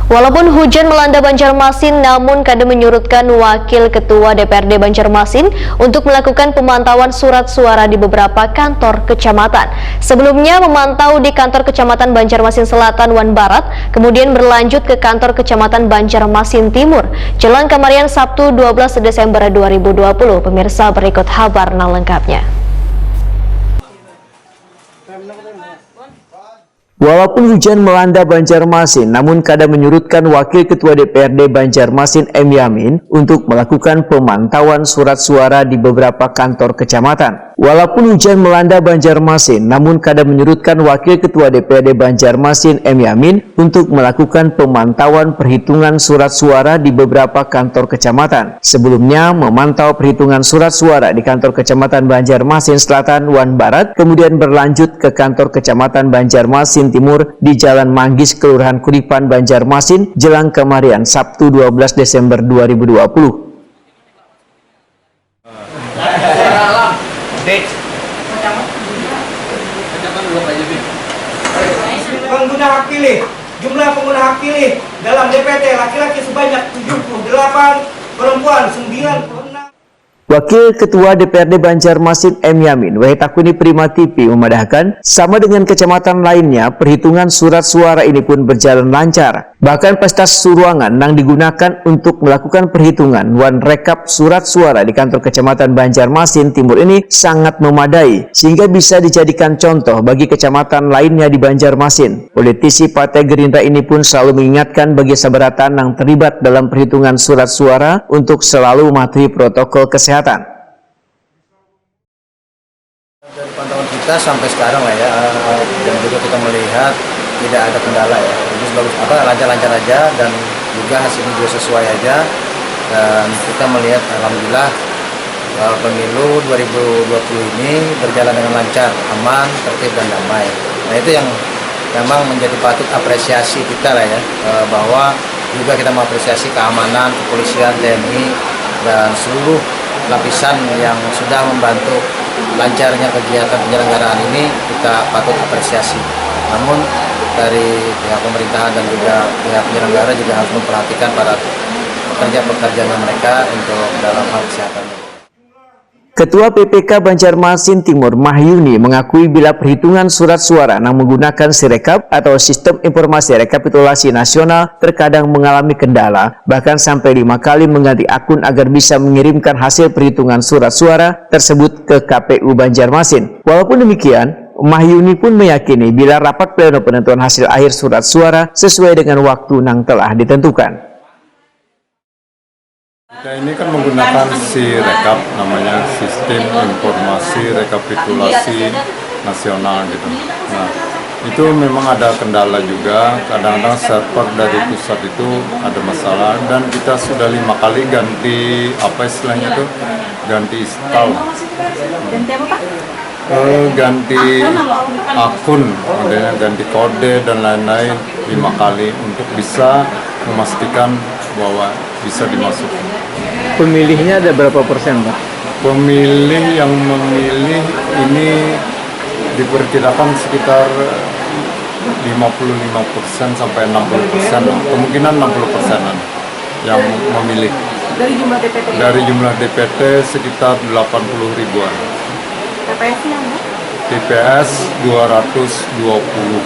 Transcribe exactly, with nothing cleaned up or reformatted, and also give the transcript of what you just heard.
Walaupun hujan melanda Banjarmasin, namun kada menyurutkan Wakil Ketua D P R D Banjarmasin untuk melakukan pemantauan surat suara di beberapa kantor kecamatan. Sebelumnya memantau di kantor Kecamatan Banjarmasin Selatan wan Barat, kemudian berlanjut ke kantor Kecamatan Banjarmasin Timur, jelang kamarian Sabtu dua belas Desember dua ribu dua puluh. Pemirsa, berikut habar nang lengkapnya. Walaupun hujan melanda Banjarmasin, namun kada menyurutkan Wakil Ketua D P R D Banjarmasin M Yamin untuk melakukan pemantauan surat suara di beberapa kantor kecamatan. Walaupun hujan melanda Banjarmasin, namun kada menyurutkan Wakil Ketua D P R D Banjarmasin M Yamin untuk melakukan pemantauan perhitungan surat suara di beberapa kantor kecamatan. Sebelumnya, memantau perhitungan surat suara di kantor Kecamatan Banjarmasin Selatan wan Barat, kemudian berlanjut ke kantor Kecamatan Banjarmasin Timur di Jalan Manggis, Kelurahan Kuripan, Banjarmasin, jelang kamarian Sabtu dua belas Desember dua ribu dua puluh. Pengguna hak pilih. Jumlah pengguna hak pilih dalam D P T laki-laki sebanyak tujuh puluh delapan, perempuan sembilan puluh enam. Wakil Ketua D P R D Banjarmasin M Yamin, Wahid Takuni Prima T V, memadahkan, sama dengan kecamatan lainnya, perhitungan surat suara ini pun berjalan lancar. Bahkan pesta suruangan nang digunakan untuk melakukan perhitungan wan rekap surat suara di kantor Kecamatan Banjarmasin Timur ini sangat memadai, sehingga bisa dijadikan contoh bagi kecamatan lainnya di Banjarmasin. Politisi Partai Gerindra ini pun selalu mengingatkan bagi sabarataan nang terlibat dalam perhitungan surat suara untuk selalu mematuhi protokol kesehatan. Dari pantauan kita sampai sekarang lah ya, eh, dan juga kita melihat tidak ada kendala ya. Jadi sebagus apa, lancar-lancar aja dan juga hasilnya juga sesuai aja. Dan kita melihat alhamdulillah, eh, pemilu dua ribu dua puluh ini berjalan dengan lancar, aman, tertib dan damai. Nah, itu yang memang menjadi patut apresiasi kita lah ya, eh, bahwa juga kita mengapresiasi keamanan, kepolisian, T N I, dan seluruh lapisan yang sudah membantu lancarnya kegiatan penyelenggaraan ini, kita patut apresiasi. Namun dari pihak pemerintahan dan juga pihak penyelenggara juga harus memperhatikan para pekerja-pekerjanya mereka untuk dalam hal kesehatan. Ketua P P K Banjarmasin Timur, Mahyuni, mengakui bila perhitungan surat suara nang menggunakan Sirekap atau Sistem Informasi Rekapitulasi Nasional terkadang mengalami kendala, bahkan sampai lima kali mengganti akun agar bisa mengirimkan hasil perhitungan surat suara tersebut ke K P U Banjarmasin. Walaupun demikian, Mahyuni pun meyakini bila rapat pleno penentuan hasil akhir surat suara sesuai dengan waktu nang telah ditentukan. Kita ini kan menggunakan Sirekap, namanya Sistem Informasi Rekapitulasi Nasional gitu. Nah, itu memang ada kendala juga, kadang-kadang server dari pusat itu ada masalah dan kita sudah lima kali ganti, apa istilahnya tuh, ganti install. Ganti apa, Pak? Eh, ganti akun, maksudnya ganti kode dan lain-lain lima kali untuk bisa memastikan bahwa bisa dimasukkan. Pemilihnya ada berapa persen, Pak? Pemilih yang memilih ini diperkirakan sekitar lima puluh lima persen sampai enam puluh persen lah. Kemungkinan enam puluh persenan yang memilih. Dari jumlah D P T. Dari jumlah D P T sekitar delapan puluh ribuan. T P S-nya, Bu? T P S dua ratus dua puluh.